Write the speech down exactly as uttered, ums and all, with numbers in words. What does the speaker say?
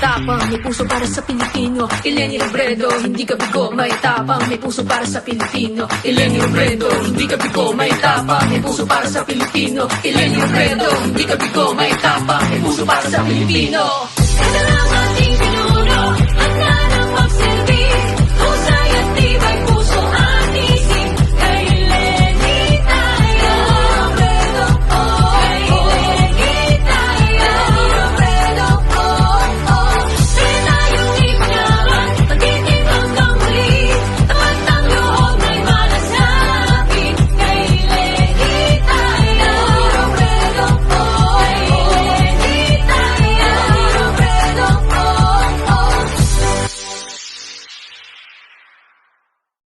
Tapang, may puso para sa Pilipino. Kay Leni Robredo, hindi ka bigo, may tapang, may puso para sa Pilipino. Kay Leni Robredo, hindi ka bigo, may tapang, may puso para sa Pilipino. Kay Leni Robredo, hindi ka bigo, may tapang, may puso para sa Pilipino. Eto na